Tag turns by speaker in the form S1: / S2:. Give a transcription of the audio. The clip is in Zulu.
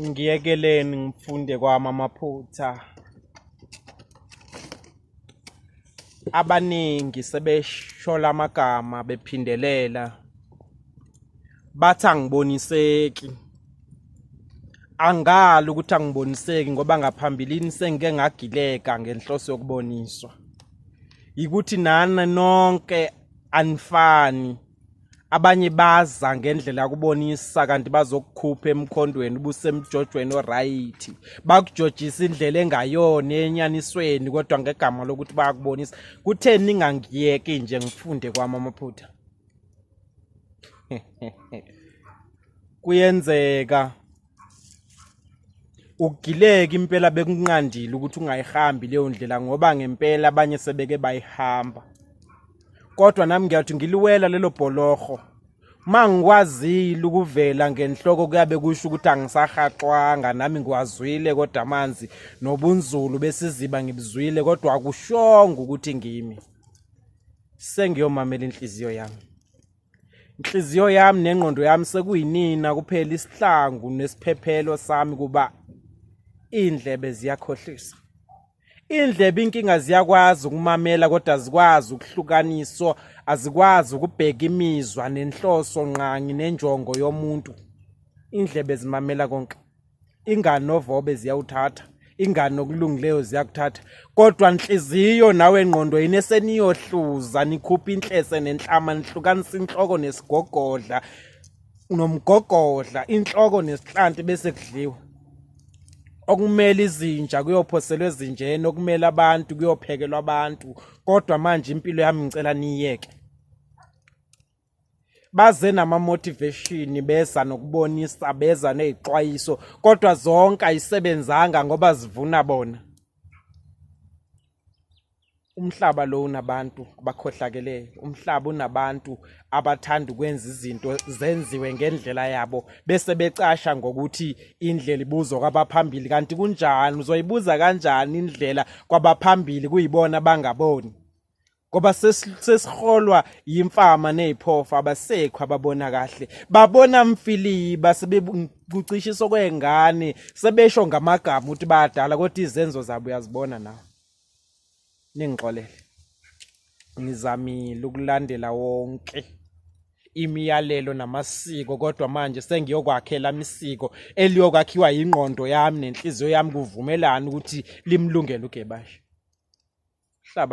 S1: Ngiyekeleni ngifunde kwami amaphutha. Abaningi sebeshola amagama bephindelela, bathi angiboniseki. Angali ukuthi angiboniseki ngoba ngaphambilini sengike ngagileka ngenhloso yokuboniswa. Yikuthi nani nonke anifani. Abanye baza ngendlela yakubonisa kanti bazokukhupha emkhondweni ubusemjojweni oright, bakujojisa indlela engayona enyanisweni kodwa ngegama lokuthi bayakubonisa. Kutheni ningangiyeki nje ngifunde kwami amaphutha? Kuyenzeka ukugileka impela bekunqandile ukuthi ungayihambi leyo ndlela ngoba ngempela abanye sebeke bayihamba. Kodwa nami ngiyathi ngiliwela lelo bholoho. Mangikwazile ukuvela ngenhloko kuyabe kusho ukuthi angisahaxwanga, nami ngiwazwile kodwa amanzi nobunzulu besiziba ngibuzwile, kodwa akushongo ukuthi ngimi. Sengiyomamela inhliziyo yami. Inhliziyo yami nengqondo yami sekuyinina kuphela, isihlangu nesiphephelo sami, kuba indlebe ziyakhohlisa. Indlebe inkinga ziyakwazi ukumamela kodwa azikwazi ukuhlukaniswa, azikwazi ukubheka imizwa nenhloso nqangi nenjongo yomuntu. Indlebe zimamela konke. Ingane novobe ziyawuthatha, ingane nokulungileyo ziyakuthatha, kodwa nhliziyo nawe ngqondo yini eseniyohluza, nikhupha inhlese nenhlama, nihlukanisa inhloko nesigogodla nomgogodla, inhloko nesihlanti bese kudliwa. Okumele izinja kuyophoselwa ezinjeni, okumele abantu kuyophekelwa abantu. Kodwa manje impilo yami ngicela niyiyeke. Baze nama-motivation, beza nokubonisa, beza ney'xwayiso, kodwa zonke ayisebenzanga ngoba zivuna bona. Umhlaba lo unabantu abakhohlakeleyo, umhlaba unabantu abathanda ukwenza izinto zenziwe ngendlela yabo bese becasha ngokuthi indlela ibuzwa kwabaphambili. Kanti kunjani? Uzoyibuza kanjani indlela kwabaphambili kuyibona bangaboni? Ngoba sesiholwa yimfama neziphofa, abasekho ababona kahle, babona mfiliba, sebekucishiswa okwengane, sebesho ngamagama ukuthi bayadala, kodwa izenzo zabo uyazibona nawe. Ningixolele, ngizamile ukulandela wonke imiyalelo namasiko, kodwa manje sengiyokwakhela imisiko eliyokwakhiwa yingqondo yami nenhliziyo yami, kuvumelana ukuthi limlungele uGebashe.